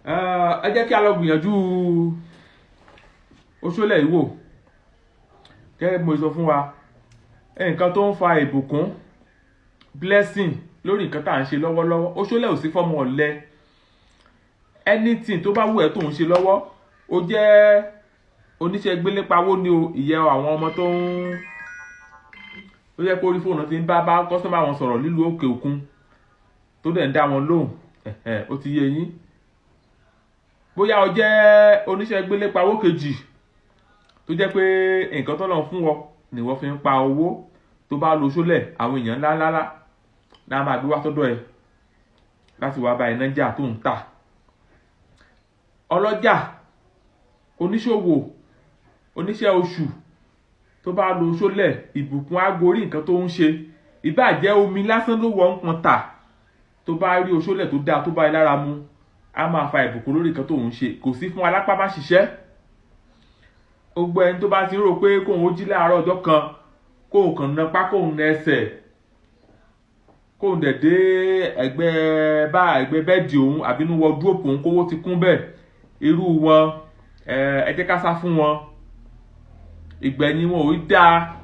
Ẹ jẹ́ kí a lọ gbìyànjú oṣólẹ̀ yìí wò. Gẹ́gẹ́ bí mo sọ fún wa, nǹkan tó ń fa ìbùkún, blessing lórí nǹkan tá à ń ṣe lọ́wọ́lọ́wọ́, oṣólẹ̀ ò sí fọ́mọ ọ̀lẹ. Anything tó bá wù ẹ́ tó ń ṣe lọ́wọ́, ó jẹ́ oníṣẹ́ gbélépawó ni o, ìyẹ́ àwọn ọmọ tó ń ó yẹ kó rí fóònù tí ń bá customer wọn sọ̀rọ̀ nílùú òkè òkun tó dẹ̀ ń dá wọn lóhùn, ó ti yé yín. Bóyá o jẹ́ oníṣẹ́ gbélépawó kejì tó jẹ́ pé nǹkan tó lọ́n fún ọ ni wọ́n fi ń pa owó, tó bá lo sólẹ̀, àwọn èèyàn ńláńlá náà máa gbé wá sọ́dọ̀ ẹ̀ láti wá bá iná jà tó ń tà. Ọlọ́jà, oníṣòwò, oníṣẹ́ oṣù tó bá lo sólẹ̀, ìbùkún á gorí nǹkan tó ń ṣe. Ìbáà jẹ́ omi lásán ló wọ́n ń pọn tà, tó bá rí oṣólẹ̀ tó dáa tó bá ẹ lára mu, á máa fa ìbùkún lórí nǹkan tó ń ṣe. Kò sí fún alápá má ṣiṣẹ́. Gbogbo ẹni tó bá ti ń rò pé kóun ó jí láàárọ̀ ọjọ́ kan, kóun kàn napá, kóun na ẹsẹ̀, kóun dẹ̀ dé ẹ̀gbẹ́ bá ẹ̀gbẹ́ bẹ́ẹ̀dì òun àbínú wọdúrópù òun, kówó ti kún bẹ́ẹ̀, irú wọn, ẹ jẹ́ ká sá fún wọn. Ìgbẹ̀yìn wọn ò dáa.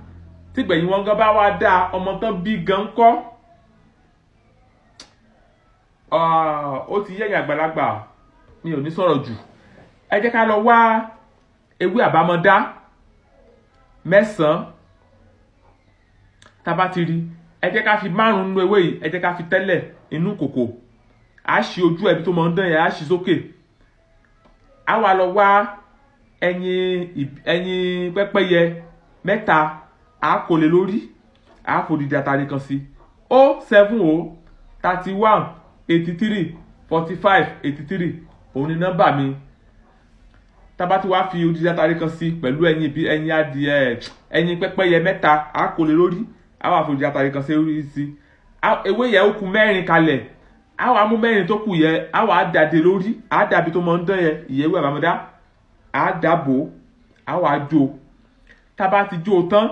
Tí ìgbẹ̀yìn wọn gan bá wá dáa, ọmọ tán bí gan kọ́. Ó ti yẹ̀yìn àgbàlagbà, mi ò ní sọ̀rọ̀ jù. Ẹ jẹ́ ká lọ wá ewé àbámọ́dá 9. Tá a bá ti rí, ẹ jẹ́ ká fi 5 nínú ewé yìí, ẹ jẹ́ ká fi tẹ́lẹ̀ inú kòkò. Á ṣí ojú ẹbí tó máa ń dán yẹn, á ṣí sókè. Á wá lọ wá ẹyin pẹ́pẹ́yẹ 3, á kó lé lórí, á fòdìdí atare kan sí. 070 31 83 45 83, òun ni nọ́mbà mi. Tá bá ti wá fi odidi atare kan sí pẹ̀lú ẹyin ìbí ẹyin adìẹ, ẹyin pẹ́pẹ́yẹ 3, á kó lé lórí, á wá fòdìdí atare kan sí orí sí ewé yẹn. Ó kù 4 kalẹ̀. Á wá mú 4 tó kù yẹn, á wá dàdé lórí, á dàbí tó máa ń dán yẹn, ìyẹn ewé àbámọ́dá, á dàbò, á wá jó. Tá bá ti jó tán,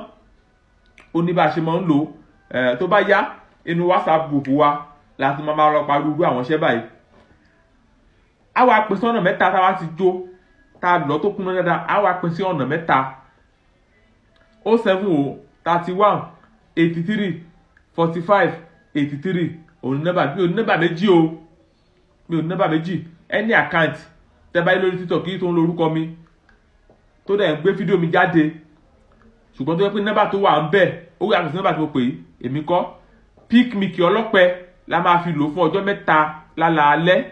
ó ní bá a ṣe máa ń lò ó. Tó bá yá, inú WhatsApp group wa láti máa lọ parí irú àwọn iṣẹ́ báyìí. Á wá pín sí ọ̀nà 3. Tá a bá ti jó, tá a lọ tó kúnná dáadáa, á wá pín sí ọ̀nà 3. 070 31 83 45 83, òun ní nọ́mbà. Mi ò ní nọ́mbà méjì o, mi ò ní nọ́mbà méjì. Any account tẹ́ bá yí lórí TikTok kí tó ń lo orúkọ mi, tó dẹ̀ ń gbé fídíò mi jáde, ṣùgbọ́n tó yẹ pé nọ́mbà tó wà ń bẹ̀ ó yàtọ̀ sí nọ́mbà tí mo pè é, èmi kọ́. Pick milk ọlọ́pẹ la máa fi lò fún ọjọ́ 3 lálaalẹ́.